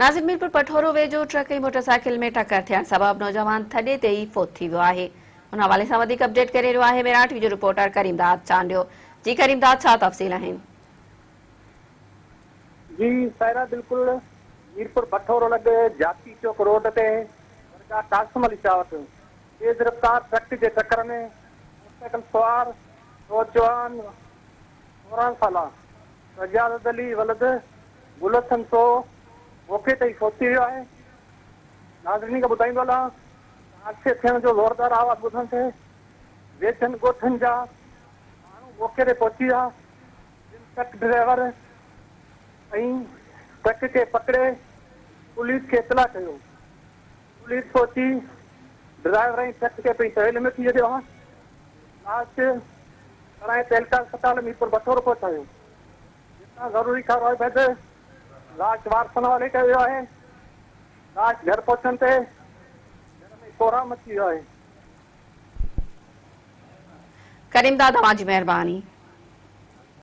ناظر ميرپور پٺورو ويجهو truck ۽ motorcycle ۾ ٽڪر ٿيڻ سبب نوجوان ٿڏي تي ئي فوت ٿي ويو آهي ان حوالي سان وڌيڪ اپڊيٽ ڪري رهيو آهي ميراٺ وي جو رپورٽر ڪريم داد چانڊيو جي ڪريم داد ڇا تفصيل آهن. جي سائره بلڪل ميرپور بٺورو لڳ جاتي چوڪ روڊ تي درگاهه قاسم علي شاهه وٽ تيز رفتار ٽرڪ جي ٽڪر ۾ موٽرسائيڪل سوار نوجوان 16 سالا سجاد علي ولد گل حسن سو موقعي تي ئي فوت ٿي ويو آهي. ناظرين کي ٻڌائيندو هلان ته حادثي ٿيڻ جو زوردار آواز ٻڌڻ تي ويجهن ڳوٺن جا ماڻهو موقعي تي پهچي ويا جن ٽرڪ ڊرائيور ۽ ٽرڪ کي پڪڙي پوليس کي اطلاع ڪيو. پوليس پهچي ڊرائيور ۽ ٽرڪ کي پڻ تحويل ۾ وٺي ڇڏيو آهي. لاش کڻائي تعلقه اسپتال ميرپور بٺورو پهچايو جتان ضروري ڪارروائي بعد لاش وارثن حوالي ڪيو ويو آهي. لاش گهر پهچڻ تي گهر ۾ ڪهرام مچي ويو آهي. ڪريم داد اوهان جي مهرباني.